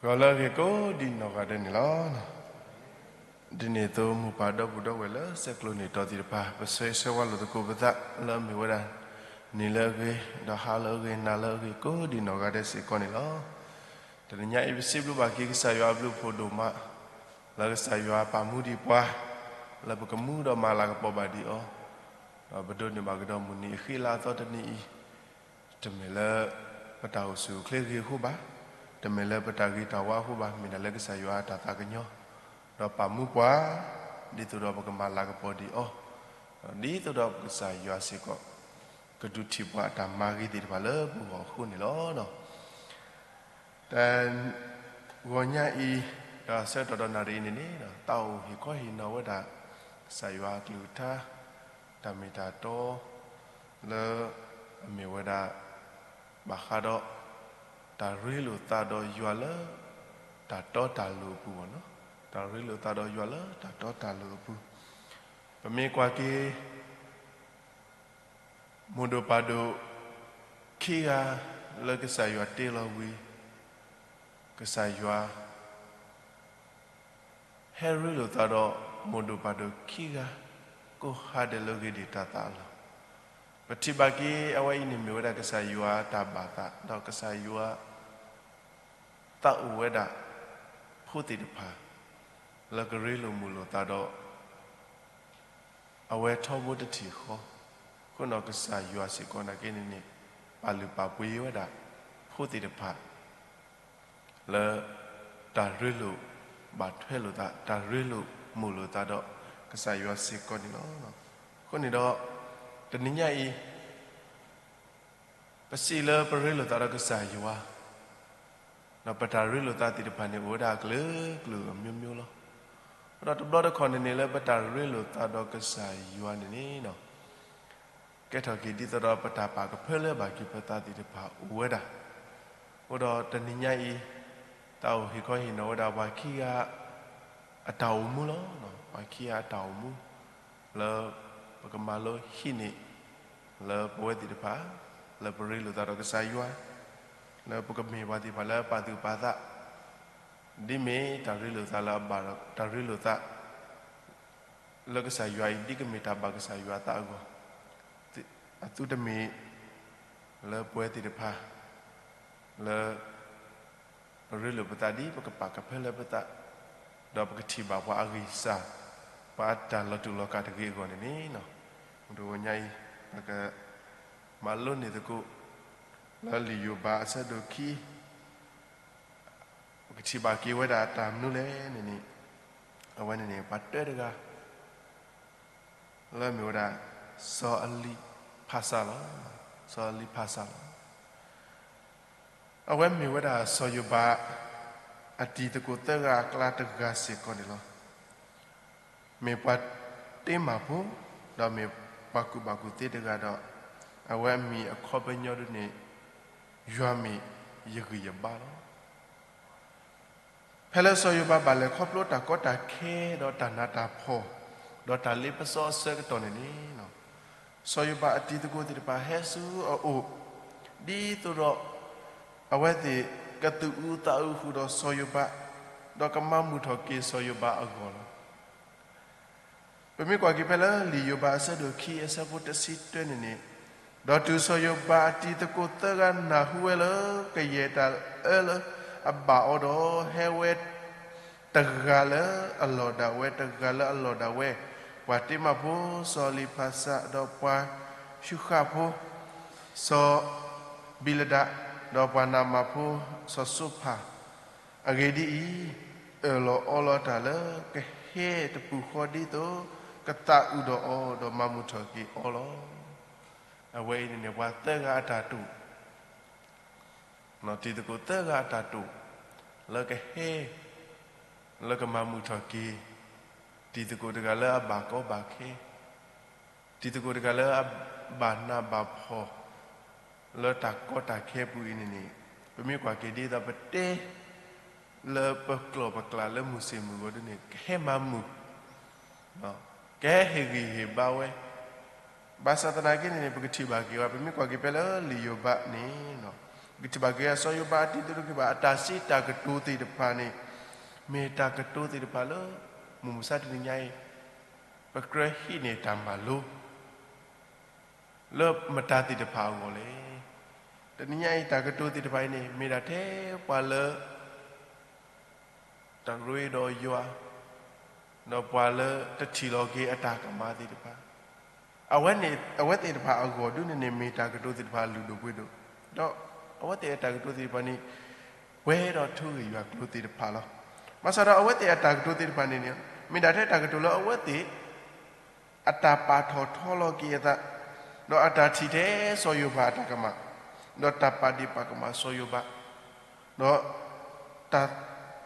ဂီၤလၢအဂ့ၤကိးဒံနီၢ်ဂၤဒဲးန့ၣ်လီၤ. ဒ်န့ၣ်အသိး မိၢ်ပၢ်ဒီပုၢ်ဒီဝဲၢ်လၢဆဲးကျိးန့ၢ်တီၤသ့ၣ်တဖၣ် ပဆၢဂ့ၤဆၢဝါလိာ်သကိးပသးလၢအမ့ၢ်ဝဲဒၣ် နံၤလၢအဂ့ၤ, ဒီးဟါလၢအဂ့ၤ, နၤလၢအဂ့ၤ ကိးဒံနီၢ်ဂၤဒဲးစ့ၢ်ကီးန့ၣ်လီၤ. တနံၤညါအံၤ ပစံးဘျုးဘၣ်က့ၤကစၢ်ယွၤအဘျုးအဖှိၣ်ဒိၣ်မး လၢကစၢ်ယွၤပာ်မူဒံးပှၤ လၢပကမူဒီးမၤလၤကပီၤဘၣ်ဒံးအီၤ, ဒီးပဒိးန့ၢ်ဘၣ်ကဒီးမုၢ်နံၤအဃံအလၤအသီတနံၤအံၤ, တမ့ၢ်လၢပတၢ်အိၣ်ဆူၣ်အိၣ်ချ့ဂ့ၤအဃိဘၣ်, တမ့ၢ်လၢပတၢ်ဂ့ၤတၢ်ဝါအဃိဘၣ်, မ့ၢ်ဒၣ်လၢကစၢ်ယွၤအတၢ်သးကညီၤ, ဒီးပာ်မူပှၤ ဒ်သိးဒီးပကမၤလၤကပီၤဒံးအီၤ, ဒီးဒ်သိးဒီးကစၢ်ယွၤစ့ၢ်ကီး ကဒုးထံၣ်ပှၤအတၢ်မၤဂ့ၤသ့ၣ်တဖၣ်လၢပဂီၢ်အဃိန့ၣ်လီၤ. တၢ်ဂီၤညါအံၤ ဒီးဆၢကတီၢ်ဒီးနၣ်ရံၣ်အံၤန့ၣ်န့ၣ် တၢ်အိၣ်ဟ့ၣ်ခီဟ့ၣ်နီၤဝဲဒၣ် ကစၢ်ယွၤအကလုၢ်ကထါ တၢ်မ့ၢ်တၢ်တီ လၢအမ့ၢ်ဝဲဒၣ် ဘၣ်ဃးဒီး တၢ်ရ့လိာ်သးဒီးယွၤလၢ တၢ်တီတၢ်လိၤအပူၤန့ၣ်လီၤ. တၢ်ရ့လိာ်သးဒီးယွၤလၢတၢ်တီတၢ်လိၤအပူၤ, ပမ့ၢ်ကွၢ်က့ၤ မိၢ်ဒိၣ်ပၢ်ဒိၣ်ခံဂၤ လၢကစၢ်ယွၤတ့လီၤဝံၤ, ကစၢ်ယွၤ ဟဲရ့လိာ်သးဒီး မိၢ်ဒိၣ်ပၢ်ဒိၣ်ခံဂၤ ကိးဟါဒဲးလၢအဂ့ၤဒံးတၢ်သးအလီၢ်, ပထံၣ်ဘၣ်က့ၤ အဝဲအံၤန့ၣ်မ့ၢ်ဝဲဒၣ်ကစၢ်ယွၤတၢ်ဘၣ်သး ဒီးကစၢ်ယွၤ သးအိၣ်ဝဲဒၣ် ဖိသ့ၣ်တဖၣ် လၢကရ့လိာ်မုာ်လိာ်သးဒီး အဝဲထီဘိတထံၣ်ဃီ, အဃိန့ၣ်ကစၢ်ယွၤစ့ၢ်ကီးနာ်က့န့ၣ်န့ၣ် ပာ်လုၢ်ပာ်ပှ့ၤဝဲဒၣ် ဖိသ့ၣ်တဖၣ် လၢ တၢ်ရ့လိာ်ဘၣ်ထွဲလိာ်သး တၢ်ရ့လိာ်မုာ်လိာ်သးဒီး ကစၢ်ယွၤစ့ၢ်ကီးန့ၣ်လီၤ. အဃိန့ၣ်ဒီး တနံၤညါအံၤ ပစံးလၢပရ့လိာ်သးဒီးကစၢ်ယွၤ ဒီးပတၢ်ရ့လိာ်သးသ့ၣ်တဖၣ်န့ၣ် အိၣ်ဝဲဒၣ်အကလုာ်ကလုာ်အမျိုးမျိုးလီၤ. အဃိဒီးတဘျီတခီၣ်န့ၣ်န့ၣ် လၢပတၢ်ရ့လိာ်သးဒီးကစၢ်ယွၤန့ၣ်န့ၣ် ကဲထီၣ်က့ၤဒ်သိးဒီးပတၢ်ပာ်ကဖၢလၢဘၣ်က့ၤပသးသ့ၣ်တဖၣ်အိၣ်ဝဲဒၣ်. အဃိဒီးတနံၤညါအံၤ တၢ်အိၣ်ဟ့ၣ်ခီဟ့ၣ်နီၤဝဲဒၣ်ပှၤခံဂၤ အတၢ်အိၣ်မူလီၤ. ပှၤခံဂၤအတၢ်အိၣ်မူ လၢပကမၤလိဟံးန့ၢ် လၢပဝဲသ့ၣ်တဖၣ် လၢပရ့လိာ်သးဒီးကစၢ်ယွၤ လၢပကမ့ၢ်ပှၤသ့ၣ်တဖၣ်လၢပာ်သူၣ်ပာ်သး ဒ်မ့ၢ်တၢ်ရ့လိာ်သးလၢအဘၣ်ဒီး တၢ်ရ့လိာ်သး လၢကစၢ်ယွၤအံၤ ဒ်ကမ့ၢ်တၢ်ဘၣ်ကစၢ်ယွၤသးအဂီၢ်, အသုတမ့ၢ် လၢပဝဲသ့ၣ်တဖၣ် လၢ ပရ့လိာ်ပသးဒ်ပကပာ်ကဖၢလၢပသး, ဒီးပကထံၣ်ဘၣ်ပှၤအဂံၢ်စၢ်, ပှၤအတၢ်လီၤတူာ်လီၤကာ်တဂ့ၤအဂီၢ်န့ၣ်န့ၣ်, တနံၤညါအံၤ ပကမၤလိန့ၢ်သကိး လၢလံာ်ယိၤဘးအဆၢဒိၣ်ခံ ပကထံၣ်ဘၣ်က့ၤဝဲဒၣ်တၢ်မနုၤလဲၣ်န့ၣ်န့ၣ်, အဝဲန့ၣ်န့ၣ် ပှၤတၢတဂၤ လၢအမ့ၢ်ဝဲဒၣ် စီၤအလံဖးစးလီၤ. စီၤအလံဖးစးလီၤ. အဝဲမ့ၢ်ဝဲဒၣ်စီၤယိၤဘး အတံၤသကိးသၢဂၤအကျါတဂၤစ့ၢ်ကီးန့ၣ်လီၤ. မ့ၢ်ပှၤတ့မၢ်ဖိ, ဒီးမ့ၢ်ပှၤကူၣ်ဘၣ်ကူၣ်သ့တဂၤဒီး အဝဲအမံၤအခီပညီဒ်န့ၣ် ယွၤမ့ၢ်ယဂံၢ်ယဘါလီၤ. ဖဲလၢစီၤယိၤဘးဘၣ်လဲၤခီဖျိတၢ်ကီတၢ်ခဲ ဒီးတၢ်နးတၢ်ဖှီၣ် ဒီးတၢ်လ့ပစီအဆၢကတီၢ်န့ၣ်န့ၣ်, စီၤယိၤဘးအတံၤသကိးသ့ၣ်တဖၣ်ဟဲဆူအအိၣ် ဒ်သိးဒီး အဝဲသ့ၣ်ကသူၣ်အုးသးအုးဃုာ်ဒီးစီၤယိၤဘး, ဒီးကမၤမုာ်ထီၣ်က့ၤစီၤယိၤဘးအဂီၢ်လီၤ. ပမ့ၢ်ကွၢ်က့ၤဖဲလၢလံာ်ယိၤဘးအဆၢဒိၣ်ခံအဆၢဖိတဆံတၢန့ၣ်န့ၣ်, ဒီးတုၤစီၤယိၤဘးအတံၤသကိးသၢဂၤနၢ်ဟူဝဲလၢကယဲၢ်တၢ်အၢလၢအဘၣ်အီၤဒီး ဟဲဝဲတဂၤလၢအလီၢ်ဒၣ်ဝဲ တဂၤလၢအလီၢ်ဒၣ်ဝဲ, ပှၤတ့မၢ်ဖိစီၤအလံဖးစး ဒီးပှၤၡူဃးဖိ စီၤဘံလဒး, ဒီးပှၤနၤမၣ်ဖိစီၤစိဖၣ်, အဂ့ၢ်ဒ်အံၤ, အၢၣ်လီၤအီလီၤတၢ်လၢကဟဲတပူၤဃီဒ်သိးကသးအုးဒီးအီၤ ဒီးမၤမုာ်ထီၣ်က့ၤအီၤလီၤ. အဝဲအံၤန့ၣ်န့ၣ် ပှၤသၢဂၤအတၢ်တိာ် တံၤသကိးသၢဂၤအတၢ်တိာ် လၢကဟဲ လၢကမၤမုာ်ထီၣ်က့ၤ တံၤသကိးတဂၤလၢအဘၣ်ကီဘၣ်ခဲ တံၤသကိးတဂၤလၢအဘၣ်နးဘၣ်ဖှီၣ် လၢတၢ်ကီတၢ်ခဲပူၤအံၤန့ၣ်န့ၣ်, ပမ့ၢ်ကွၢ်က့ၤဒ်သိးပတဲ လၢပကျိာ်ပကျါလၢမုၢ်ဆ့ၣ်မုၢ်ဂီၤဒ်န့ၣ် ကဟဲမၤမုာ် ကဟဲဟ့ၣ်ဂံၢ်ဟ့ၣ်ဘါဝဲ, ဘၣ်ဆၣ်သနာ်က့န့ၣ်န့ၣ် ပကထံၣ်ဘၣ်က့ၤဝဲ ပမ့ၢ်ကွၢ်က့ၤဖဲလၢလံာ်ယိၤဘးန့ၣ် ကထံၣ်ဘၣ်က့ၤစီၤယိၤဘးအတံၤသ့ၣ်တဖၣ် အတၢ်စံးတၢ်ကတိၤသ့ၣ်တဖၣ်န့ၣ် မ့ၢ်တၢ်ကတိၤသ့ၣ်တဖၣ်လၢ မုၢ်မဆါတနံၤညါအံၤ ပကြၢးဟံးန့ၢ်တၢ်မၤလိ လၢမတၤသ့ၣ်တဖၣ်အဂီၢ်လဲၣ်. တနံၤညါအံၤ တၢ်ကတိၤသ့ၣ်တဖၣ်အံၤန့ၣ် မ့ၢ်ဒၣ်ထဲပှၤလၢ တရ့ဒီးယွၤ, ဒီးပှၤလၢတထံၣ်လီၤက့ၤအတၢ်ကမၣ်သ့ၣ်တဖၣ်, အဝဲန့ၣ် အဝဲသ့ၣ်တဖၣ်အဂီၢ်ဒုန့ၣ်န့ၣ် မ့ၢ်တၢ်ကတိၤသ့ၣ်တဖၣ်လုၢ်ဒိၣ်ပှ့ၤဒိၣ်, ဒီးအဝဲသ့ၣ်အတၢ်ကတိၤသ့ၣ်တဖၣ်န့ၣ် ပှဲၤဒီးထူဂ့ၢ်ယွၤကျိၤသ့ၣ်တဖၣ်လီၤ. ဘၣ်ဆၣ်ဒီးအဝဲသ့ၣ်အတၢ်ကတိၤသ့ၣ်တဖၣ်န့ၣ်န့ၣ် မ့ၢ်ဒၣ်ထဲတၢ်ကတိၤလၢအဝဲသ့ၣ် အတၢ်ပာ်ထီၣ်ထီလီၤက့ၤအသး, ဒီးအတၢ်ထံၣ်ထဲစီၤယိၤဘးအတၢ်ကမၣ်, ဒီးတၢ်ပာ်ဒ့ၣ်ပာ်ကမၣ်စီၤယိၤဘး, ဒီး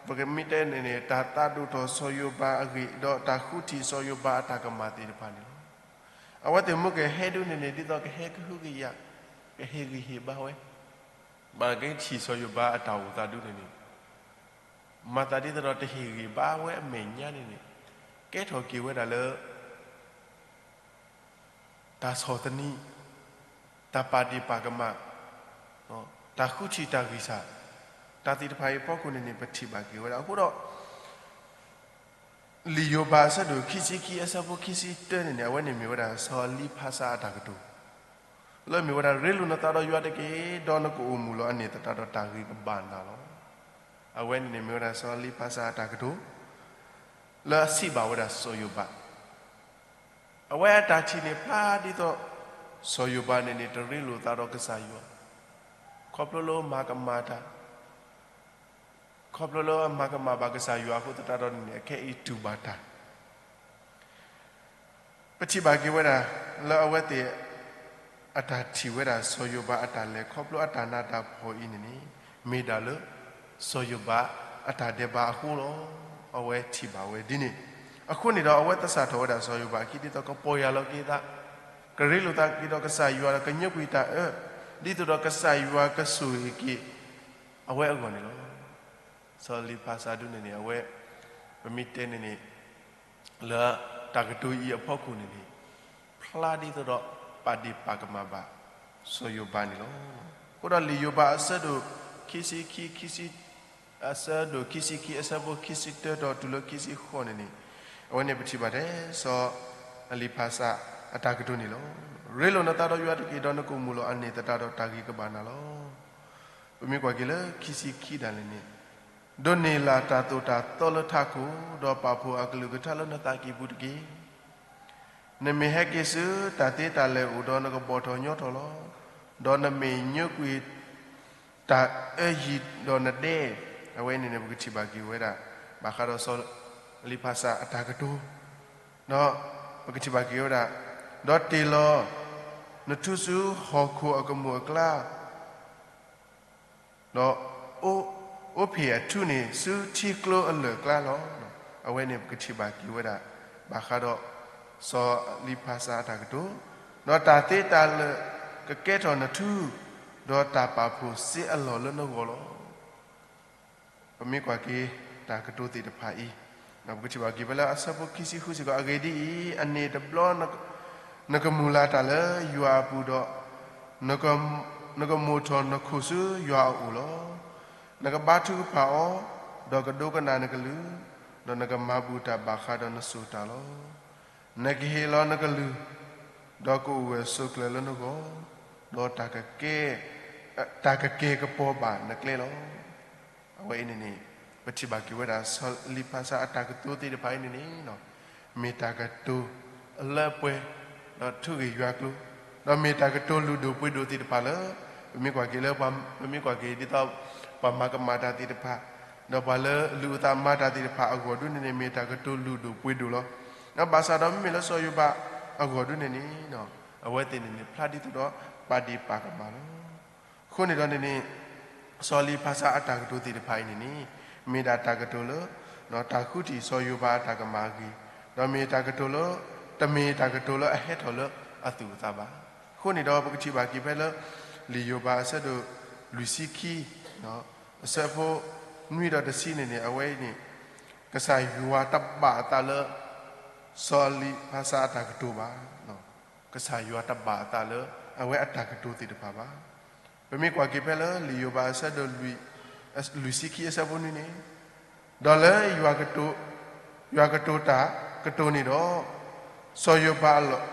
ပကမ့ၢ်တဲန့ၣ်န့ၣ် တၢ်သးဒိၣ်ထီၣ်စီၤယိၤဘးအဂ့ၢ် ဒီးတၢ်ဃုထံၣ်စီၤယိၤဘးအတၢ်ကမၣ်သ့ၣ်တဖၣ်န့ၣ်လီၤ. အဝဲသ့ၣ်မ့ၢ်ကဟဲဒုန့ၣ်န့ၣ် ဒ်သိးကဟဲကဟုကယာ်, ကဟ့ၣ်ဂံၢ်ဟ့ၣ်ဘါဝဲ, ဘၣ်ကဟံးထံၣ်စီၤယိၤဘးအတၢ်အိၣ်သးဒုန့ၣ်န့ၣ် မၤသးဒ်သိးဒီးတဟ့ၣ်ဂံၢ်ဘါဝဲအမဲာ်ညါန့ၣ်န့ၣ် ကဲထီၣ်က့ၤဝဲဒၣ်လၢ တၢ်ဆီၣ်သနံး, တၢ်ပာ်ဒ့ၣ်ပာ်ကမၣ်, တၢ်ဃုထံၣ်တၢ်ဂံၢ်စၢ်, တၢ်သ့ၣ်တဖၣ်အံၤအဖီခိၣ်န့ၣ်န့ၣ် ပထံၣ်ဘၣ်က့ၤဝဲဒၣ်. အဃိဒီး လံာ်ယိၤဘးအဆၢဒိၣ်ခံဆံခံအဆၢဖိခံဆံတၢန့ၣ်န့ၣ် အဝဲန့ၣ်မ့ၢ်ဝဲဒၣ်စီၤအလံဖးစးအတၢ်ကတိၤ လၢမ့ၢ်ဝဲဒၣ် ရ့လိာ်နသးဒီးယွၤတက့ၢ်, ဒီးနကအိၣ်မူလီၤအန့ၢ်သတးဒီးတၢ်ဂ့ၤကဘၣ်နၤလီၤ. အဝဲန့ၣ်န့ၣ်မ့ၢ်ဝဲဒၣ်စီၤအလံဖးစးအတၢ်ကတိၤ လၢအစံးဘၣ်ဝဲဒၣ်စီၤယိၤဘး အဝဲအတၢ်ထံၣ်န့ၣ်ဖျါဒ်သိး စီၤယိၤဘးန့ၣ်န့ၣ် တရ့လိာ်သးဒီးကစၢ်ယွၤ, ခီဖျိလၢမၤကမၣ်တၢ်, ခီဖျိလၢအမၤကမၣ်ဘၣ်ကစၢ်ယွၤအဃိသတးဒီးန့ၣ်န့ၣ် အခဲအံၤတူၢ်ဘၣ်တၢ် ပထံၣ်ဘၣ်က့ၤဝဲဒၣ် လၢအဝဲသ့ၣ် အတၢ်ထံၣ်ဝဲဒၣ်စီၤယိၤဘးအတၢ်လဲၤ ခီဖျိအတၢ်နးတၢ်ဖှီၣ်အံၤန့ၣ်န့ၣ် မ့ၢ်ဒၣ်လၢ စီၤယိၤဘးအတၢ်ဒဲးဘးအဃိလီၤ. အဝဲထံၣ်ဘၣ်ဝဲဒ်န့ၣ်, အဃိန့ၣ်ဒီးအဝဲသဆၣ်ထီၣ်ဝဲဒၣ်စီၤယိၤဘးအခံ ဒ်သိးကပီၢ်ယၢ်လီၤက့ၤအသး, ကရ့လိာ်သးက့ၤဒီးကစၢ်ယွၤဒီးကညိကွံာ်တၢ်အၢ, ဒ်သိးဒီးကစၢ်ယွၤကဆိၣ်ဂ့ၤက့ၤ အဝဲအဂီၢ်န့ၣ်လီၤ. စီၤအလံဖးစးဒုန့ၣ်န့ၣ် အဝဲ ပမ့ၢ်တဲန့ၣ်န့ၣ် လၢတၢ်ကတိၤအံၤအဖီခိၣ်န့ၣ်န့ၣ် ဖျါဒ်သိးဒီးပာ်ဒ့ၣ်ပာ်ကမၣ်ဘၣ် စီၤယိၤဘးန့ၣ်လီၤ. အဃိဒီးလံာ်ယိၤဘးအဆၢဒိၣ်ခံဆံခံ, အဆၢဒိၣ်ခံဆံခံ အဆၢဖိခံဆံတၢဒီးတုၤလၢခံဆံဃိးန့ၣ်န့ၣ် အဝဲန့ၣ်ပထံၣ်ဘၣ်ထဲ စီၤအလံဖးစးအတၢ်ကတိၤန့ၣ်လီၤ. ရ့လိာ်နသးဒီးယွၤတက့ၢ်, ဒီးနကအိၣ်မူလီၤအန့ၢ်သတးဒီးတၢ်ဂ့ၤကဘၣ်နၤလီၤ. ပမ့ၢ်ကွၢ်က့ၤလၢခံဆံခံဒၣ်လဲာ်န့ၣ်, ဒိးန့ၢ်လၢ်တၢ်သိၣ်တၢ်သီလၢထးခိၣ်, ဒီးပာ်ဖှိၣ်အကလုၢ်ကထါလၢနသးကံၢ်ပူၤတက့ၢ်. နမ့ၢ်ဟဲက့ၤဆူတၢ်သ့တၢ်လဲၤအအိၣ်ဒီး နကဘီၣ်ထီၣ်ညီထီၣ်လီၤ. ဒီးနမ့ၢ်ညိကွံာ်တၢ်အၢယံၤဒီးနဒဲ, အဝဲန့ၣ်န့ၣ် ပကထံၣ်ဘၣ်က့ၤဝဲဒၣ် ဘၣ်ဃးဒီးစီၤအလံဖးစးအတၢ်ကတိၤ, ဒီးပကထံၣ်ဘၣ်က့ၤဝဲဒၣ်, ဒီးတ့ၢ်လီၤနထူဆူဟီၣ်ခိၣ်အကမူၣ်အကျါ ဒီး အိၣ်ဖ့ၣ်အထူန့ၣ်ဆူထံကျိအလၢာ်အကျါလီၤ. အဝဲန့ၣ်ပကထံၣ်ဘၣ်က့ၤဝဲဒၣ် ဘၣ်ဃးဒီး စီၤအလံဖးစးအတၢ်ကတိၤ, ဒီးတၢ်သ့တၢ်လၢာ်ကကဲထီၣ်နထူ, ဒီးတၢ်ပာ်ဖှိၣ်စ့အလီၢ်လၢနဂီၢ်လီၤ. ပမ့ၢ်ကွၢ်က့ၤတၢ်ကတိၤသ့ၣ်တဖၣ်အံၤ, ပကထံၣ်ဘၣ်က့ၤဖဲလၢအဆၢဖိခံဆံဃုစ့ၢ်ကီး, အဂ့ၢ်ဒ်အံၤ, အန့ၣ်တဘျီ နကမုၢ်လၢ်တၢ်လၢယွၤအပူၤဒီး, နကမိၣ်ထီၣ်နခိၣ်ဆူယွၤအအိၣ်လီၤ. နကဘါထုကဖၣ်အီၤ, ဒီးကဒိကနၣ်နကလုၢ်, ဒီးနကမၤဘူၣ်တၢ်ဘၣ်ဃးဒီးနစိၤတၢ်လီၤ. နကဟ့ၣ်လီၤနကလုၢ်, ဒီးကအိၣ်ဂၢၢ်ဆိးကျၢၤလၢနဂီၢ်, ဒီး တၢ်ကကဲကပီၤဘၣ်နကျဲလီၤ. အဝဲအံၤန့ၣ်န့ၣ် ပထံၣ်ဘၣ်က့ၤဝဲဒၣ် စီၤလံဖးစးအတၢ်ကတိၤသ့ၣ်တဖၣ်အံၤန့ၣ်န့ၣ်, မ့ၢ်တၢ်ကတိၤအလၢအပှဲၤ, ဒီးထူဂ့ၢ်ယွၤကျိၤ, ဒီးမ့ၢ်တၢ်ကတိၤလုၢ်ဒိၣ်ပှ့ၤဒိၣ်သ့ၣ်တဖၣ်လၢ ပမ့ၢ်ကွၢ်က့ၤလၢ ပမ့ၢ်ကွၢ်က့ၤဒ်သိး ပှၤမၤကမၣ်တၢ်သ့ၣ်တဖၣ်, ဒီးပှၤလၢအလုၢ်အသးမၤတၢ်သ့ၣ်တဖၣ်အဂီၢ်ဒုန့ၣ်န့ၣ် မ့ၢ်တၢ်ကတိၤလုၢ်ဒိၣ်ပှ့ၤဒိၣ်လီၤ. ဒီးဘၣ်ဆၣ်ဒီးမ့မ့ၢ်လၢစီၤယိၤဘးအဂီၢ်ဒုန့ၣ်န့ၣ် အဝဲသ့ၣ်န့ၣ်န့ၣ် ဖျါဒ်သိးဒီးပာ်ဒ့ၣ်ပာ်ကမၣ်လီၤ. အဃိန့ၣ်ဒီးန့ၣ်န့ၣ် စီၤလံဖးစးအတၢ်ကတိၤသ့ၣ်တဖၣ်အံၤန့ၣ်န့ၣ် မ့ၢ်ဒၣ်တၢ်ကတိၤလၢ တၢ်ဃုထံၣ်စီၤယိၤဘးအတၢ်ကမၣ်အဂ့ၢ်, ဒီးမ့ၢ်တၢ်ကတိၤလၢ တမ့ၢ်တၢ်ကတိၤလၢအဟဲထီၣ်လၢအသူၣ်အသးဘၣ်. အဃိန့ၣ်ဒီးပကထံၣ်ဘၣ်က့ၤဖဲလၢ လံာ်ယိၤဘးအဆၢဒိၣ်လွံၢ်ဆံခံ အဆၢဖိနွံဒီးတဆံန့ၣ်န့ၣ် အဝဲအံၤန့ၣ် ကစၢ်ယွၤတဘၣ်အသးလၢ စီၤလံဖးစးအတၢ်ကတိၤဘၣ်. ကစၢ်ယွၤတဘၣ်အသးလၢ အဝဲအတၢ်ကတိၤသ့ၣ်တဖၣ်ဘၣ်. ပမ့ၢ်ကွၢ်က့ၤဖဲလၢလံာ်ယိၤဘးအဆၢဒိၣ်လွံၢ်, လွံၢ်ဆံခံအဆၢဖိနွံန့ၣ်, ဒီးလၢယွၤကတိၤ, ယွၤကတိၤတၢ်ကတိၤန့ၣ်ဒီး, စီၤယိၤဘးအလီၢ်,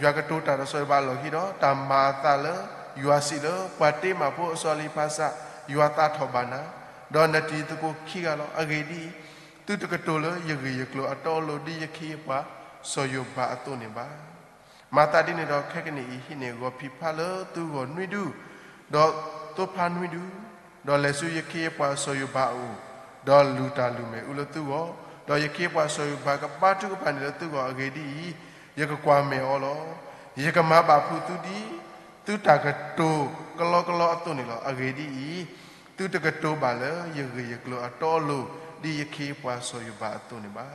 ယွၤကတိၤတၢ်ဒီးစီၤယိၤဘးအလီၢ်ခံဒီး တၢ်မၤအသးလၢယွၤစံးလၢ ပှၤတ့မးဖိအစီၤလံၤဖးစး, ယွၤသးထီၣ်ဘၣ်နၤ, ဒီးနတံၤသကိးခံဂၤလီၤ. အဂ့ၢ်ဒ်အံၤ, သုတကတိၤလၢယဂ့ၢ်ယကျိၤအတီအလိၤ ဒ်ယခ့ယပှၤစီၤယိၤဘးအသိးန့ၣ်ဘၣ်. မၤသးဒ်န့ၣ်ဒီး ခဲကနံၣ်အံၤဟံးန့ၢ်ဂီၤဖံးဖးလၢသုဂီၢ်နွံဒူ, ဒီးသိဖါနွံဒူ, ဒီးလဲၤဆူယခ့ယပှၤစီၤယိၤဘးအအိၣ်, ဒီးလူၤတၢ်လုၢ်မ့ၣ်အူလၢသုဂီၢ်, ဒီးယခ့ယပှၤစီၤယိၤဘးကဘါထုကဖၣ်န့ၢ်လၢသုဂီၢ်. အဂ့ၢ်ဒ်အံၤ, ယကကွၢ်မဲာ်အီၤလီၤ. ယကမၤဘၣ်ဖုးသုဒ် သုတၢ်ကတိၤကလီကလီအသိးန့ၣ်လီၤ. အဂ့ၢ်ဒ်အံၤ, သုတကတိၤဘၣ်လၢယဂ့ၢ်ယကျိၤအတီအလိၤ ဒ်ယခ့ယပှၤစီၤယိၤဘးအသိးန့ၣ်ဘၣ်.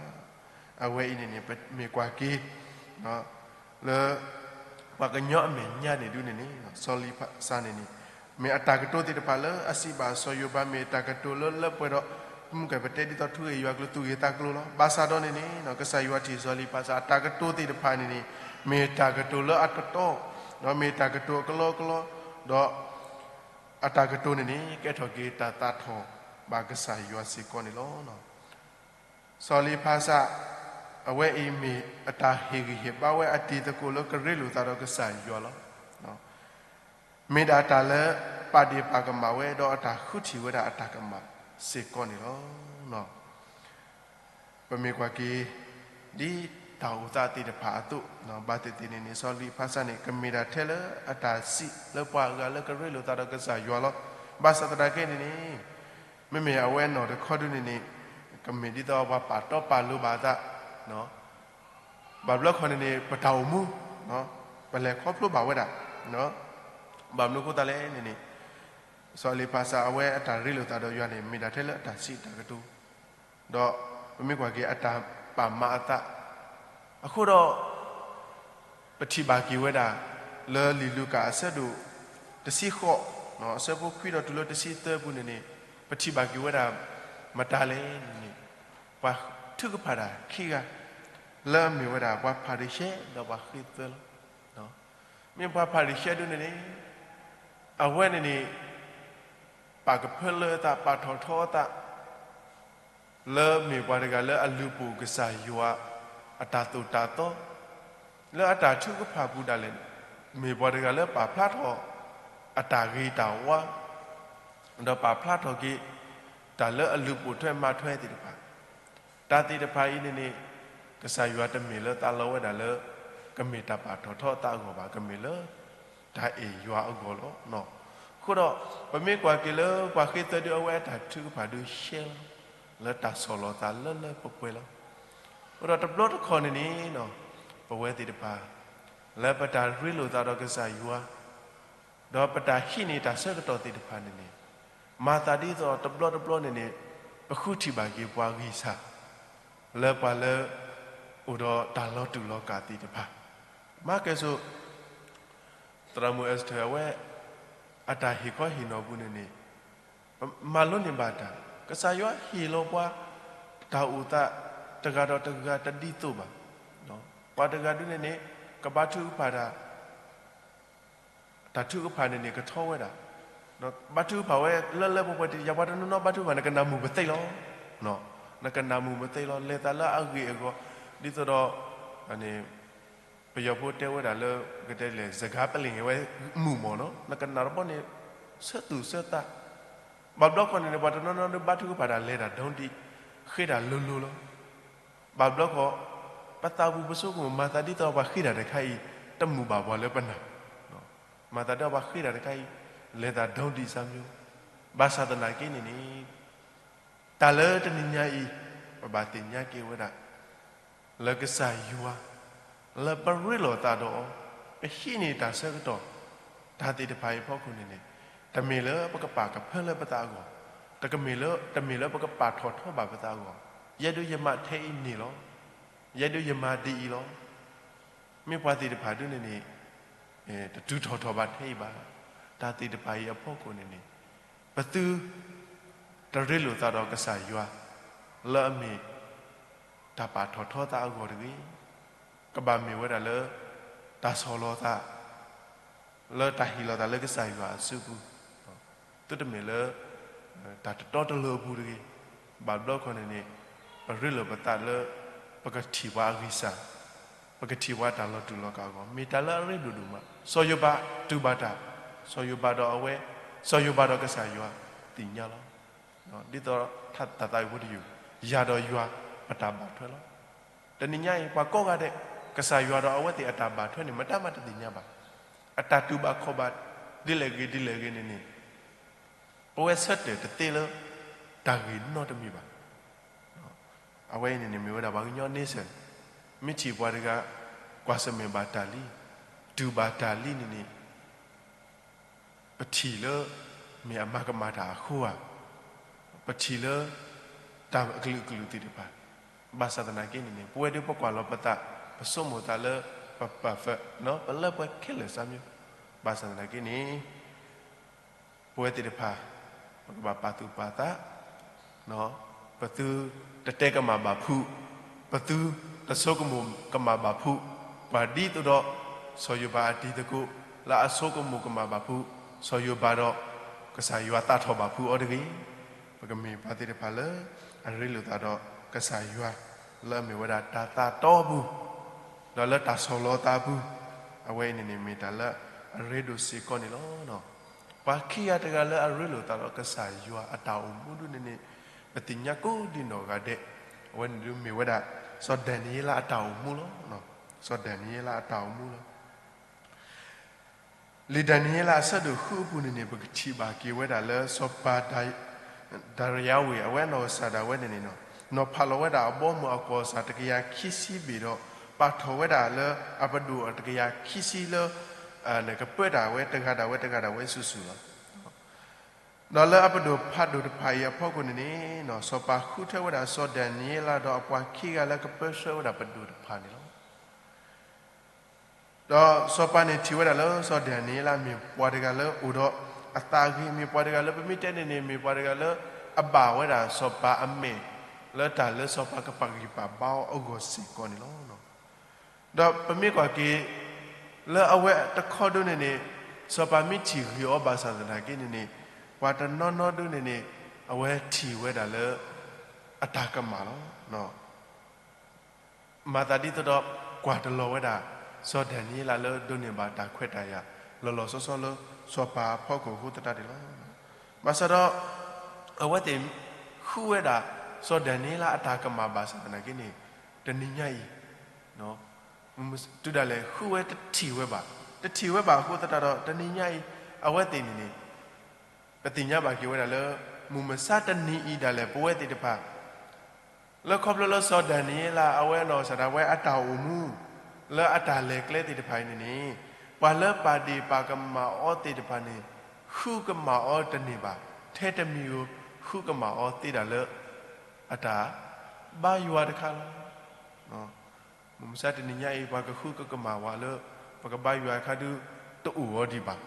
အဝဲအံၤန့ၣ်န့ၣ် ပမ့ၢ်ကွၢ်က့ၤ လၢ ပှၤကညီအမဲာ်ညါန့ၣ်ဒုန့ၣ်န့ၣ် စီၤလံၤဖးစးန့ၣ်န့ၣ် မ့ၢ်အတၢ်ကတိၤသ့ၣ်တဖၣ်လၢအစံးဘၣ်စီၤယိၤဘး မ့ၢ်တၢ်ကတိၤလၢလၢပှဲၤဒီး မုၢ်ကဲၣ်ပတဲဒ်သိး ထူဂ့ၢ်ယွၤကျိၤ သူၣ်ဂ့ၢ်သးကျိၤလီၤ. ဘၣ်ဆၣ်ဒီးန့ၣ်န့ၣ် ကစၢ်ယွၤထံၣ်စီၤလံၤဖးစးအတၢ်ကတိၤသ့ၣ်တဖၣ်န့ၣ်န့ၣ် မ့ၢ်တၢ်ကတိၤလၢအတတီ, ဒီးမ့ၢ်တၢ်ကတိၤအကလီကလီ, ဒီး အတၢ်ကတိၤန့ၣ်န့ၣ် ကဲထီၣ်က့ၤတၢ်သးထီၣ်ဘၣ်ကစၢ်ယွၤစ့ၢ်ကီးန့ၣ်လီၤ. စီၤလံၤဖးစး အဝဲအံၤမ့ၢ်အတၢ်ဟ့ၣ်ဂံၢ်ဟ့ၣ်ဘါဝဲအတံၤသကိးလၢကရ့လိာ်သးဒီးကစၢ်ယွၤလီၤ. မ့ၢ်ဒၣ်တၢ်လၢပာ်ဒ့ၣ်ပာ်ကမၣ်ဝဲ ဒီးအတၢ်ဃုထံၣ်ဝဲဒၣ်အတၢ်ကမၣ်စ့ၢ်ကီးန့ၣ်လီၤ. ပမ့ၢ်ကွၢ်က့ၤ ဒ်တၢ်အိၣ်သးသ့ၣ်တဖၣ်အသိး ဘၣ်သ့ၣ်သ့ၣ်န့ၣ်န့ၣ် စီၤလံၤဖးစးန့ၣ် ကမ့ၢ်ဒၣ်ထဲလၢအတၢ်စံးလၢပှၤအဂၤလၢကရ့လိာ်သးဒီးကစၢ်ယွၤလီၤ. ဘၣ်ဆၣ်သနာ်က့န့ၣ်န့ၣ် မ့မ့ၢ်အဝဲအနီၢ်တခီဒုန့ၣ်န့ၣ် ကမ့ၢ်ဒ်သိးပှၤပာ်တီပာ်လိၤဘၣ်အသး, ဘၣ်ဘျီခီန့ၣ်န့ၣ် ပတၢ်အိၣ်မူ ပလဲၤခီဖျိဘၣ်ဝဲဒၣ်, ဘၣ်မနုၤအဃိသတးလဲၣ်န့ၣ်န့ၣ် စီၤလံၤဖးစးအဝဲအတၢ်ရ့လိာ်သးဒီးယွၤန့ၣ် မ့ၢ်ဒၣ်ထဲလၢအတၢ်စံးတၢ်ကတိၤ, ဒီးပမ့ၢ်ကွၢ်က့ၤအတၢ်ပာ်မၤအသး အဃိဒီး ပထံၣ်ဘၣ်က့ၤဝဲဒၣ် လၢလံာ်လူၤကၣ်အဆၢဒိၣ်တဆံဃိး အဆၢဖိခွံဒီးတုၤလၢတဆံသၢပူၤန့ၣ်န့ၣ် ပထံၣ်ဘၣ်က့ၤဝဲဒၣ် မတၤလဲၣ်န့ၣ်န့ၣ် ပှၤထုကဖၣ်တၢ်ခံဂၤ လၢအမ့ၢ်ဝဲဒၣ်ပှၤဖၤရံၤၡဲဒီးပှၤဃ့ၢ်သၢလီၤ. မ့ၢ်ပှၤဖၤရံၤၡဲဒုန့ၣ်န့ၣ် အဝဲန့ၣ်န့ၣ် ပာ်ကဖၢလၢအသး ပာ်ထီၣ်ထီအသး လၢမ့ၢ်ပှၤတဂၤလၢအလုၢ်ပိာ်ကစၢ်ယွၤ အတၢ်သိၣ်တၢ်သီ, လၢအတၢ်ထုကဖၣ်ပူၤဒၣ်လဲာ်, မ့ၢ်ပှၤတဂၤလၢပာ်ဖျါထီၣ် အတၢ်ဂ့ၤတၢ်ဝါ, ဒီးပာ်ဖျါထီၣ်က့ၤ တၢ်လၢအလုၢ်ပိာ်ထွဲမၤထွဲသ့ၣ်တဖၣ်, တၢ်သ့ၣ်တဖၣ်အံၤန့ၣ်န့ၣ် ကစၢ်ယွၤတမ့ၢ်လၢသးလီဝဲဒၣ်လၢ ကမ့ၢ်တၢ်ပာ်ထီၣ်ထီအသးအဂီၢ်ဘၣ်, ကမ့ၢ်လၢ တၢ်အဲၣ်ယွၤအဂီၢ်လီၤ. အဃိဒီး ပမ့ၢ်ကွၢ်က့ၤလၢပှၤဃ့ၢ်သၢဒုအဝဲအတၢ်ထုကဖၣ်ဒုရှဲလီၤ လၢတၢ်ဆီၣ်လီၤသးလၢလၢပှဲၤပှဲၤလီၤ. အဃိဒီးတဘျီတခီၣ်န့ၣ်န့ၣ် ပဝဲသ့ၣ်တဖၣ် လၢပတၢ်ရ့လိာ်သးဒီးကစၢ်ယွၤ ဒီးပတၢ်ဟံးန့ၢ်တၢ်ဆၢကတီၢ်သ့ၣ်တဖၣ်န့ၣ်န့ၣ် မၤသးဒ်သိးတဘျီတဘျီန့ၣ်န့ၣ် ပဃုထံၣ်ဘၣ်က့ၤပှၤဂံၢ်စၢ် လၢပှၤလၢ အိၣ်ဒီးတၢ်လီၤတူာ်လီၤကာ်သ့ၣ်တဖၣ်, မၤကဲၣ်ဆိး သရၣ်မုၣ်အ့ၤစတၢၤအဝဲ အတၢ်ဟ့ၣ်ခီဟ့ၣ်နီၤပူၤန့ၣ်န့ၣ် မၤလိန့ၢ်ဘၣ်တၢ်, ကစၢ်ယွၤဟ့ၣ်လီၤပှၤ တၢ်အိၣ်သး တဂၤဒီးတဂၤတဒ်သိးဘၣ်. ပှၤတဂၤဒုန့ၣ်န့ၣ် ကဘါထုကဖၣ်တၢ် တၢ်ထုကဖၣ်န့ၣ်န့ၣ် ကထီဝဲဒၣ်, ဘါထုကဖၣ်ဝဲလၢလၢပှဲၤပှဲၤ တယၤပှၤတနီၤနီၤဘါထုကဖၣ်န့ၣ် ကနၢ်မုာ်ပသ့လီၤ. နကနၢ်မုာ်ပသ့လီၤ. လဲၤသးလၢအဂ့ၢ်အဂီၢ် ဒ်သိးဒီး ပယီၤဖိတဲဝဲဒၣ်လၢ ကတဲလဲၣ် စကားပလင်ဝဲ မုာ်မီၢ်နီၤ နကနၣ်တဘျီန့ၣ် ဆၢသူၣ်ဆၢသး, ဘၣ်ဘျီခီန့ၣ်န့ၣ် ပှၤတနီၤနီၤဒုးဘါထုကဖၣ်တၢ်လဲၤတၢ်ဒိဒံး ဃ့တၢ်လိၤလိၤလီၤ. ဘၣ်ဘျီခီ ပသးပူၤပဆိကမိၣ် မၤသးဒ်သိးပှၤဃ့တၢ်တခါအံၤ တမုာ်ဘၣ်ပှၤလၢပနၢ်, မၤသးဒ်ပှၤဃ့တၢ်တခါအံၤ လဲၤသးဒိဒံးစၢ်မၠိ, ဘၣ်ဆၣ်သနာ်က့န့ၣ်န့ၣ် တၢ်လၢတနံၤညါအံၤ ပဘၣ်သ့ၣ်ညါက့ၤဝဲဒၣ် လၢကစၢ်ယွၤ လၢပရ့လိာ်သးဒီးအီၤ, ပဟံးန့ၢ်တၢ်ဆၢကတီၢ် တၢ်သ့ၣ်တဖၣ်အံၤအဖီခိၣ်န့ၣ်န့ၣ် တမ့ၢ်လၢပကပာ်ကဖၢလၢပသးအဂီၢ်, တမ့ၢ်လၢ တမ့ၢ်လၢပကပာ်ထီၣ်ထီဘၣ်ပသးအဂီၢ်, ယဲဒၣ်ယမၤထဲအံၤန့ၣ်လီၤ, ယဲဒၣ်ယမၤဒ်အံၤလီၤ. မ့ၢ်ပှၤသ့ၣ်တဖၣ်ဒုန့ၣ်န့ၣ် တတုၤထီၣ်ထီၣ်ဘၣ်ထဲအံၤဘၣ်. တၢ်သ့ၣ်တဖၣ်အံၤအဖီခိၣ်န့ၣ်န့ၣ် ပသု တရ့လိာ်သးဒီးကစၢ်ယွၤ လၢအမ့ၢ် တၢ်ပာ်ထီၣ်ထီသးအဂီၢ်တဂ့ၤ. ကဘၣ်မ့ၢ်ဝဲဒၣ်လၢ တၢ်ဆီၣ်လီၤသး လၢတၢ်ဟ့ၣ်လီၤသးလၢကစၢ်ယွၤအစုပူၤ သုတမ့ၢ်လၢ တၢ်တတီတလိၤအပူၤတဂ့ၤ. ဘၣ်ဘျီခီန့ၣ်န့ၣ် ပရ့လိာ်ပသးလၢ ပကထံၣ်ပှၤအဂံၢ်စၢ်, ပကထံၣ်ပှၤတၢ်လီၤတူာ်လီၤကာ်အဂီၢ် မ့ၢ်တၢ်လၢအရ့ဒိၣ်ဒိၣ်မး. စီၤယိၤဘးတူၢ်ဘၣ်တၢ်, စီၤယိၤဘးဒီးအဝဲ, စီၤယိၤဘးဒီးကစၢ်ယွၤသ့ၣ်ညါလီၤ. ဒ်သိးတၢ်သးဝံၣ်ဖိတယုၢ်, ယၤဒီးယွၤ ပတၢ်ဘၣ်ထွဲလီၤ. တနံၤညါအံၤ ပှၤကိးဂၤဒဲး ကစၢ်ယွၤဒီးအဝဲသ့ၣ်အတၢ်ဘၣ်ထွဲန့ၣ် မတၤမးတသ့ၣ်ညါဘၣ်. အတၢ်တူၢ်ဘၣ်ခီၣ်ဘၣ် ဒ်လဲၣ်ဂ့ၤဒ်လဲၣ်ဂ့ၤန့ၣ်န့ၣ် ပဝဲဆၢတဲာ်တသ့လၢ တၢ်ဂ့ၢ်နီတမံၤဘၣ်. အဝဲအံၤန့ၣ်န့ၣ် မ့ၢ်ဝဲဒၣ်ပှၤကညီန့ဆၢၣ်, မ့ၢ်ထံၣ်ပှၤတဂၤ ကွၢ်ဆၢၣ်မဲာ်ဘၣ်တၢ်လံ, တူၢ်ဘၣ်တၢ်လံန့ၣ်န့ၣ် ပထံၣ်လၢ မ့ၢ်အမၤကမၣ်တၢ်အဃိဧါ, ပထံၣ်လၢ တၢ်အကလုာ်ကလုာ်သ့ၣ်တဖၣ်, ဘၣ်ဆၣ်သနာ်က့န့ၣ်န့ၣ် ပဝဲဒၣ်ပကွၢ်လီၤပသး, ပဆိကမိၣ်သးလၢ ပ perfect ပလၢပှဲၤခဲလၢာ်စးမံၤ, ဘၣ်ဆၣ်သနာ်က့န့ၣ် ပဝဲသ့ၣ်တဖၣ် ပကဘၣ်ပာ်သူၣ်ပာ်သး, ပသုတတဲကမၣ်ဘၣ်ဖုး, ပသုတဆိကမိၣ်ကမၣ်ဘၣ်ဖုး, ပှၤဒ်သိးဒီး စီၤယိၤဘးအတံၤသကိး လၢအဆိကမိၣ်ကမၣ်ဘၣ်ဖုး, စီၤယိၤဘးဒီး ကစၢ်ယွၤသးထီၣ်ဘၣ်ဖုးအီၤတဂ့ၤ. ပကမ့ၢ်ပှၤသ့ၣ်တဖၣ်လၢ အရ့လိာ်သးဒီးကစၢ်ယွၤ လၢအမ့ၢ်ဝဲဒၣ်တၢ်သးတီအပူၤ ဒီးလၢတၢ်ဆီၣ်လီၤသးအပူၤ, အဝဲအံၤန့ၣ်န့ၣ် မ့ၢ်တၢ်လၢအရ့ဒိၣ်စ့ၢ်ကီးန့ၣ်လီၤ. ပှၤခံဂၤတဂၤလၢအရ့လိာ်သးဒီးကစၢ်ယွၤအတၢ်အိၣ်မူဒ်န့ၣ်န့ၣ် ပသ့ၣ်ညါကိးဒံးနီၢ်ဂၤဒဲး, အဝဲန့ၣ်ဒုးမ့ၢ်ဝဲဒၣ် စီၤဒၤနံးယ့လးအတၢ်အိၣ်မူလီၤ. စီၤဒၤနံးယ့လးအတၢ်အိၣ်မူလီၤ. လံာ်ဒၤနံးယ့လးအဆၢဒိၣ်ဃုအပူၤန့ၣ်န့ၣ် ပကထံၣ်ဘၣ်က့ၤဝဲဒၣ်လၢစီၤပၤ ဒၤရယၤဝ့ၢ် အဝဲအနီၢ်ကစၢ်ဒၣ်ဝဲန့ၣ်န့ၣ် နီၤဖးလီၤဝဲဒၣ်အဘီအမုၢ်အကီၢ်စၢ်တကယၤခံဆံဘ့ၣ်ဒီး ပာ်ထီၣ်ဝဲဒၣ်လၢအပဒိၣ်တကယၤခံဆံလၢ ကပၢတၢ်ဝဲတဂၤဒၣ်ဝဲတဂၤဒၣ်ဝဲစုာ်စုာ်လီၤ. ဒီးလၢအပဒိၣ်ဖးဒိၣ်တဖၣ်အံၤအဖီခိၣ်န့ၣ်န့ၣ် စီၤပၤဃုထၢဝဲဒၣ်စီၤဒၤနံးယ့လးဒီးအပှၤခံဂၤလၢကပၢဆှၢဝဲဒၣ်ပဒိၣ်တဖၣ်န့ၣ်လီၤ. ဒီးစီၤပၤန့ၣ်ထံၣ်ဝဲဒၣ်လၢစီၤဒၤနံးယ့လးမ့ၢ်ပှၤတဂၤလၢအိၣ်ဒီးအသးဂ့ၤ, မ့ၢ်ပှၤတဂၤလၢပမ့ၢ်တဲန့ၣ်န့ၣ် မ့ၢ်ပှၤတဂၤလၢအဘၣ်ဝဲဒၣ်စီၤပၤအမဲာ် လၢတၢ်လၢစီၤပၤကပာ်ဂံၢ်ပာ်ဘါအီၤအဂီၢ်စ့ၢ်ကီးန့ၣ်လီၤ. ဒီးပမ့ၢ်ကွၢ်က့ၤ လၢအဝဲတခီဒၣ်န့ၣ်န့ၣ် စီၤပၤမ့ၢ်ထံၣ်ဂ့ၤအီၤဘၣ်ဆၣ်သနာ်က့န့ၣ်န့ၣ် ပှၤတနီၤနီၤဒၣ်န့ၣ်န့ၣ် အဝဲထံၣ်ဝဲဒၣ်လၢ အတၢ်ကမၣ်လီၤ. မၤသးဒ်သိးဒီး ကွၢ်တလီၤဝဲဒၣ် စီၤဒၤနံးယ့လးလၢဒိးန့ၢ်ဘၣ်တၢ်ခွဲးတၢ်ယာ် လီၤလီၤဆီဆီလၢ စီၤပၤအဖီခိၣ်အဃိသတးန့ၣ်လီၤ. ဘၣ်ဆၣ်ဒီး အဝဲသ့ၣ် ဃုဝဲဒၣ် စီၤဒၤနံးယ့လးအတၢ်ကမၣ်ဘၣ်ဆၣ်သနာ်က့န့ၣ် တနံၤညါအံၤ တုၤဒၣ်လဲာ်ဃုဝဲတထံၣ်ဝဲဘၣ်, တထံၣ်ဝဲဘၣ်အဃိသတးဒီး တနံၤညါအံၤ အဝဲသ့ၣ်န့ၣ်န့ၣ် ပသ့ၣ်ညါဘၣ်က့ၤဝဲဒၣ်လၢ မုၢ်မဆါတနံၤအံၤဒၣ်လဲာ် ပဝဲသ့ၣ်တဖၣ် လၢခီဖျိလၢစီၤဒၤနံးယ့လး အဝဲအနီၢ်ကစၢ်ဒၣ်ဝဲအတၢ်အိၣ်မူ လၢအတၢ်လဲၤကျဲသ့ၣ်တဖၣ်အံၤန့ၣ်န့ၣ် ပှၤလၢပာ်ဒ့ၣ်ပာ်ကမၣ်အီၤသ့ၣ်တဖၣ်န့ၣ် ဃုကမၣ်အီၤတန့ၢ်ဘၣ်, ထဲတမံၤဧိၤ ဃုကမၣ်အီၤသ့ဒၣ်လၢ အတၢ်ဘါယွၤတခါလီၤ. မုၢ်မဆါတနံၤညါအံၤ ပှၤကဃုကကမၣ်ဝဲလၢ ပကဘါယွၤအခါဒုး တအိၣ်အီၤဒံးဘၣ်,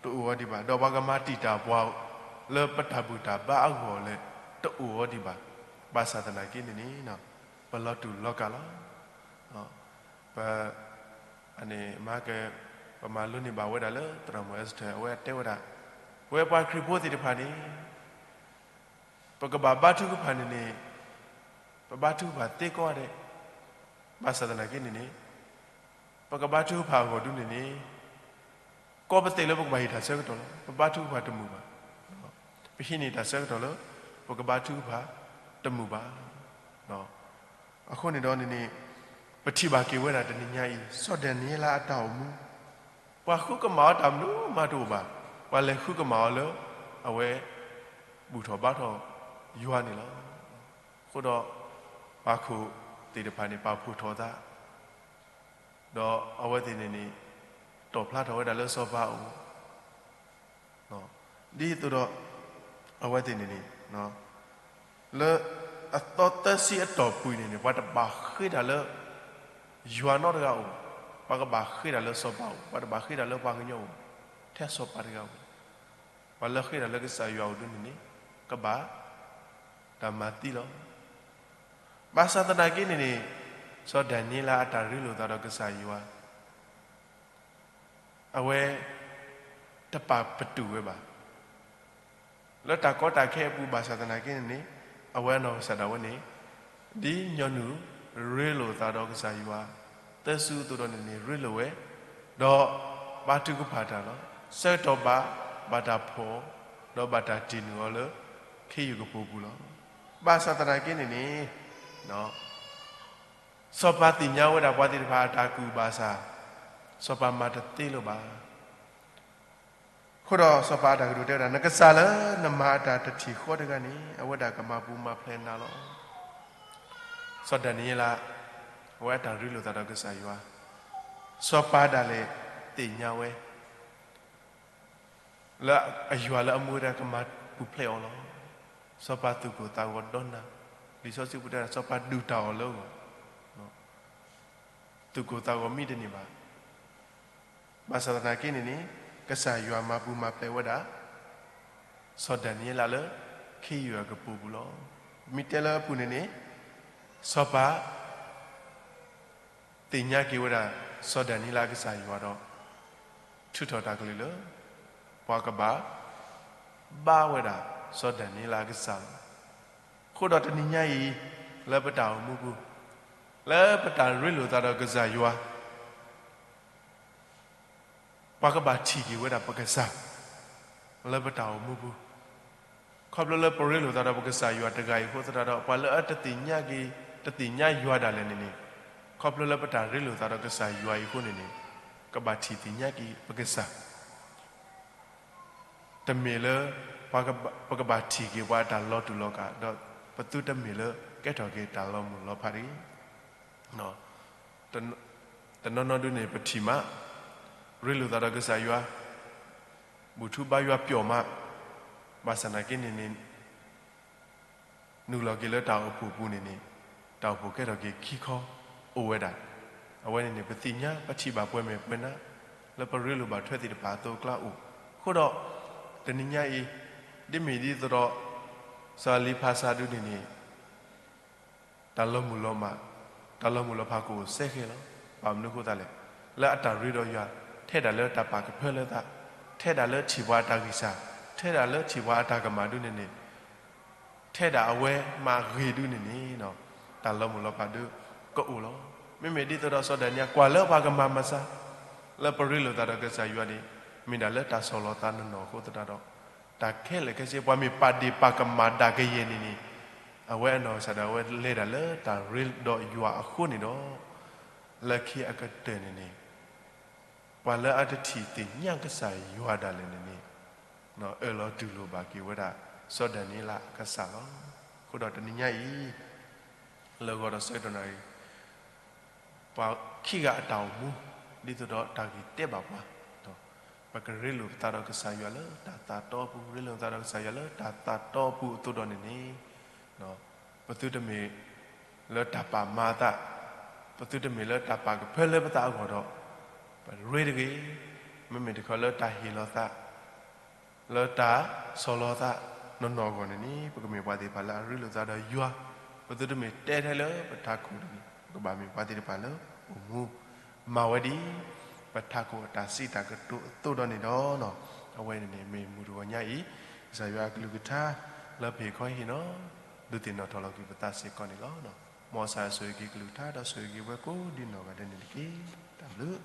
တအိၣ်အီၤဒံးဘၣ်, ဒီးပှၤကမၤတံာ်တာ်ပှၤ လၢပတၢ်ဘူၣ်တၢ်ဘါအဂီၢ်လဲၣ် တအိၣ်အီၤဒံးဘၣ်. ဘၣ်ဆၣ်သနာ်က့န့ၣ်န့ၣ် ပလီၤတူာ်လီၤကာ်လီၤ. ပ အန့ၣ်မၤက ပမၤလိန့ၢ်ဘၣ်ဝဲဒၣ်လၢ သရၣ်မုၣ်အ့စတၢၢ် အဝဲတဲဝဲဒၣ် ပဝဲပှၤခရံာ်ဖိသ့ၣ်တဖၣ်န့ၣ် ပကဘၣ်ဘါထုကဖၣ်န့ၣ်န့ၣ် ပဘါထုကဖၣ်သ့ကိးဂၤဒဲး, ဘၣ်ဆၣ်သနာ်က့န့ၣ်န့ၣ် ပကဘါထုကဖၣ်အဂီၢ်ဒုးန့ၣ်န့ၣ် ကီၢ်ပသ့ၣ်လၢပကဘၣ်ဟ့ၣ်တၢ်ဆၢကတီၢ်လီၤ. ပဘါထုကဖၣ်တမုာ်ဘၣ်. ပဟံးန့ၢ်တၢ်ဆၢကတီၢ်လၢ ပကဘါထုကဖၣ်တမုာ်ဘၣ်. အဃိန့ၣ်ဒီးန့ၣ်န့ၣ် ပထံၣ်ဘၣ်က့ၤဝဲဒၣ်တနံၤညါအံၤ စီၤဒၤနံးယ့လးအတၢ်အိၣ်မူ ပှၤဃုကမၣ်အီၤတၢ်မနုၤမးတအိၣ်ဘၣ်. ပှၤလဲၤဃုကမၣ်အီၤလၢ အဝဲ ဘူၣ်ထီၣ်ဘါထီၣ်ယွၤန့ၣ်လီၤ. အဃိဒီး ပှၤခိၣ်သ့ၣ်တဖၣ်န့ၣ် ပာ်ဖှိၣ်ထီၣ်အသး ဒီးအဝဲသ့ၣ်န့ၣ်န့ၣ် တီၣ်ဖျါထီၣ်ဝဲဒၣ်လၢစီၤပၤအအိၣ် ဒ်သိးဒီး အဝဲသ့ၣ်န့ၣ်န့ၣ် လၢအသီသၢဆံအတီၢ်ပူၤန့ၣ်န့ၣ် ပှၤတဘၣ်ဃ့တၢ်လၢ ယွၤနီတဂၤအအိၣ်, ပှၤကဘၣ်ဃ့တၢ်လၢစီၤပၤအအိၣ်, ပှၤတဘၣ်ဃ့တၢ်လၢပှၤကညီအအိၣ်, ထဲစီၤပၤတဂၤအအိၣ်, ပှၤလၢဃ့တၢ်လၢကစၢ်ယွၤအအိၣ်ဒုးန့ၣ်န့ၣ် ကဘၣ်တၢ်မၤသံလီၤ. ဘၣ်ဆၣ်သနာ်က့န့ၣ်န့ၣ် စီၤဒၤနံးယ့လးအတၢ်ရ့လိာ်သးဒီးကစၢ်ယွၤ အဝဲ တပာ်ပတုာ်ဝဲဘၣ်. လၢတၢ်ကီတၢ်ခဲအပူၤဘၣ်ဆၣ်သနာ်က့န့ၣ်န့ၣ်, အဝဲအနီၢ်ကစၢ်ဒၣ်ဝဲန့ၣ် ဒ်ညီနုၢ်ရ့လိာ်သးဒီးကစၢ်ယွၤ သၢစုအသိးဒီးန့ၣ်န့ၣ် ရ့လိာ်ဝဲ, ဒီးဘါထုကဖၣ်တၢ်လီၤ. ဆၢကတီၢ်ဘၣ်, ဘၣ်တၢ်ဖီၣ်, ဒီးဘၣ်တၢ်တ့ၢ်နုာ်အီၤလၢခ့ယုၢ်ကပိာ်ပူၤလီၤ. ဘၣ်ဆၣ်သနာ်က့န့ၣ်န့ၣ် စီၤပၤသ့ၣ်ညါဝဲဒၣ်ပှၤသ့ၣ်တဖၣ်အတၢ်ကူၣ်ဘၣ်ဆၣ်, စီၤပၤမၤတသ့လၢၤဘၣ်. အဃိဒီးစီၤပၤအတၢ်ကတိၤတဲဝဲဒၣ်, နကစၢ်လၢနမၤအတၢ်တထံၣ်ဃီတဂၤန့ၣ် အဝဲဒၣ်ကမၤပူၤမၤဖျဲးနၤလီၤ. စီၤဒၤနံးယ့လး အဝဲအတၢ်ရ့လိာ်သးဒီးကစၢ်ယွၤ, စီၤပၤဒၣ်လဲာ်သ့ၣ်ညါဝဲ လၢအယွၤလၢအမူဝဲဒၣ်ကမၤပူၤဖျဲးအီၤလီၤ. စီၤပၤသူၣ်ကိၢ်သးဂီၤဒီနၤ, လံာ်စီဆှံပူၤတဲဒၣ် စီၤပၤဒုၣ်တၢ်အီၣ်လၢအဂီၢ်, သူၣ်ကိၢ်သးဂီၤမံတန့ၢ်ဘၣ်. ဘၣ်ဆၣ်သနာ်က့န့ၣ်န့ၣ် ကစၢ်ယွၤမၤပူၤမၤဖျဲးဝဲဒၣ် စီၤဒၤနံးယ့လးလၢခ့ယုၢ်အကပိာ်ပူၤလီၤ. မ့ၢ်တဲလၢအပူၤန့ၣ်န့ၣ် စီၤပၤ သ့ၣ်ညါက့ၤဝဲဒၣ် စီၤဒၤနံးယ့လးအကစၢ်ယွၤဒီး ထုးထီၣ်တၢ်ကလုၢ်လၢ ပှၤကဘၣ်ဘါဝဲဒၣ်စီၤဒၤနံးယ့လးအကစၢ်လီၤ. အဃိဒီးတနံၤညါအံၤ လၢပတၢ်အိၣ်မူပူၤ, လၢပတၢ်ရ့လိာ်သးဒီးကစၢ်ယွၤ ပှၤကဘၣ်ထံၣ်က့ၤဝဲဒၣ်ပကစၢ် လၢပတၢ်အိၣ်မူပူၤ, ခီဖျိလၢပရ့လိာ်သးဒီးပကစၢ်ယွၤတဂၤအံၤအဃိသတးဒီး ပှၤလၢအတသ့ၣ်ညါက့ၤ တသ့ၣ်ညါယွၤဒၣ်လဲာ်န့ၣ်န့ၣ်, ခီဖျိလၢပတၢ်ရ့လိာ်သးဒီးကစၢ်ယွၤအံၤအဃိန့ၣ်န့ၣ် ကဘၣ်ထံၣ်သ့ၣ်ညါက့ၤပကစၢ် တမ့ၢ်လၢ ပကဘၣ်ထံၣ်က့ၤပှၤအတၢ်လီၤတူာ်လီၤကာ်, ဒီးပသုတမ့ၢ်လၢကဲထီၣ်က့ၤတၢ်လီၤမုၢ်လီၤဖးတဂ့ၤ. တနီၤနီၤဒုန့ၣ် ပထံၣ်မး, ရ့လိာ်သးဒီးကစၢ်ယွၤ, ဘူၣ်ထူဘါယွၤပျီမး, ဘၣ်ဆၣ်သနာ်က့န့ၣ်န့ၣ် နုာ်လီၤက့ၤလၢတၢ်အိၣ်ဖှိၣ်ပူၤန့ၣ်န့ၣ် တၢ်အိၣ်ဖှိၣ်ကဲထီၣ်က့ၤခံခီအိၣ်ဝဲဒၣ်. အဝဲန့ၣ်န့ၣ် ပသ့ၣ်ညါ ပထံၣ်ဘၣ်ပှဲၤမဲာ်ပှဲၤနါ လၢပရ့လိာ်ဘၣ်ထွဲသ့ၣ်တဖၣ်အသိးအကျါအိၣ်. အဃိဒီး တနံၤညါအံၤ ဒ်မ့ၢ်ဒ်သိးဒီး စီၤအလံဖးစါဒုန့ၣ်န့ၣ် တၢ်လီၤမုၢ်လီၤမး, တၢ်လီၤမုၢ်လီၤဖးကအိၣ်စဲဃဲလီၤ. ဘၣ်မနုၤအဃိသတးလဲၣ်, လၢအတၢ်ရ့ဒီးယွၤ ထဲဒၣ်လၢတၢ်ပာ်ကဖၢလၢသး, ထဲဒၣ်လၢထံၣ်ပှၤအတၢ်ဂံၢ်စၢ်, ထဲဒၣ်လၢထံၣ်ပှၤအတၢ်ကမၣ်ဒုန့ၣ်န့ၣ် ထဲဒၣ်အဝဲမၤဂ့ၤဒုန့ၣ်န့ၣ် တၢ်လီၤမုၢ်လီၤဖးဒုကအိၣ်လီၤ. မ့မ့ၢ်ဒ်သိးဒီးစီၤဒၤနံးယ့လး ကွၢ်လၢပှၤကမၤမၤစၢၤ လၢပရ့လိာ်သးဒီးကစၢ်ယွၤန့ၣ် မ့ၢ်ဒၣ်လၢတၢ်ဆီၣ်လီၤသးနီၢ်နီၢ်အဃိသတးဒီး တၢ်ခဲလၢာ်ခဲဆ့ ပှၤမ့ၢ်ပာ်ဒ့ၣ်ပာ်ကမၣ်ဒၣ်ကယဲၢ်န့ၣ်န့ၣ် အဝဲအနီၢ်ကစၢ်ဒၣ်ဝဲလဲၤဒၣ်လၢတၢ်ရ့ဒီးယွၤအဃိန့ၣ်ဒီး လၢခံအကတၢၢ်န့ၣ်န့ၣ် ပှၤလၢအတထံၣ်သ့ၣ်ညါကစၢ်ယွၤဒၣ်လဲာ်န့ၣ်န့ၣ် အၢၣ်လီၤတူၢ်လိာ်ဘၣ်က့ၤဝဲဒၣ် စီၤဒၤနံးယ့လးအကစၢ်လီၤ. အဃိဒီးတနံၤညါအံၤ လၢဂီၤဒီးဆၢကတီၢ်နၣ်ရံၣ် ပှၤခံဂၤအတၢ်အိၣ်မူ ဒ်သိးဒီးတၢ်ဂ့ၢ်တဲဘၣ်ပှၤ ပကရ့လိာ်ပသးဒီးကစၢ်ယွၤလၢတၢ်သးတီအပူၤ, ရ့လိာ်ပသးဒီးကစၢ်ယွၤလၢတၢ်သးတီအပူၤအသိးဒီးန့ၣ်န့ၣ် ပသုတမ့ၢ်လၢတၢ်ပာ်မၤအသး, ပသုတမ့ၢ်လၢတၢ်ပာ်ကဖၢလၢပသးအဂီၢ်ဒီး ပရ့တဂ့ၤ, မ့မ့ၢ်တခီလၢတၢ်ဟ့ၣ်လီၤသး လၢတၢ်ဆီၣ်လီၤသး နီၢ်နီၢ်အဂီၢ်န့ၣ်န့ၣ် ပကမ့ၢ်ပှၤသ့ၣ်တဖၣ်လၢအရ့လိာ်သးဒီးယွၤ, ပသုတမ့ၢ်တဲထဲလၢပထးခိၣ်တဂ့ၤ, ပကဘၣ်မ့ၢ်ပှၤသ့ၣ်တဖၣ်လၢအိၣ်မူ မၤဝဲဒ် ပထးခိၣ်အတၢ်စံးတၢ်ကတိၤအသိးဒီးန့ၣ်ဒီး အဝဲန့ၣ်န့ၣ် မ့ၢ်မုၢ်တဂီၤညါအံၤ ကစၢ်ယွၤအကလုၢ်ကထါ လၢပဟ့ၣ်ခီဟ့ၣ်နီၤ ဒုးသ့ၣ်နီၣ်ထီၣ်လီၤက့ၤပသးစ့ၢ်ကီးန့ၣ်လီၤ. မ်ကစၢ်ယွၤဆိၣ်ဂ့ၤက့ၤကလုၢ်ကထါ ဒီးဆိၣ်ဂ့ၤက့ၤဝဲကိးဒ်နီၢ်ဂၤဒဲးန့ၣ်တက့ၢ်. တၢ်ဘျုး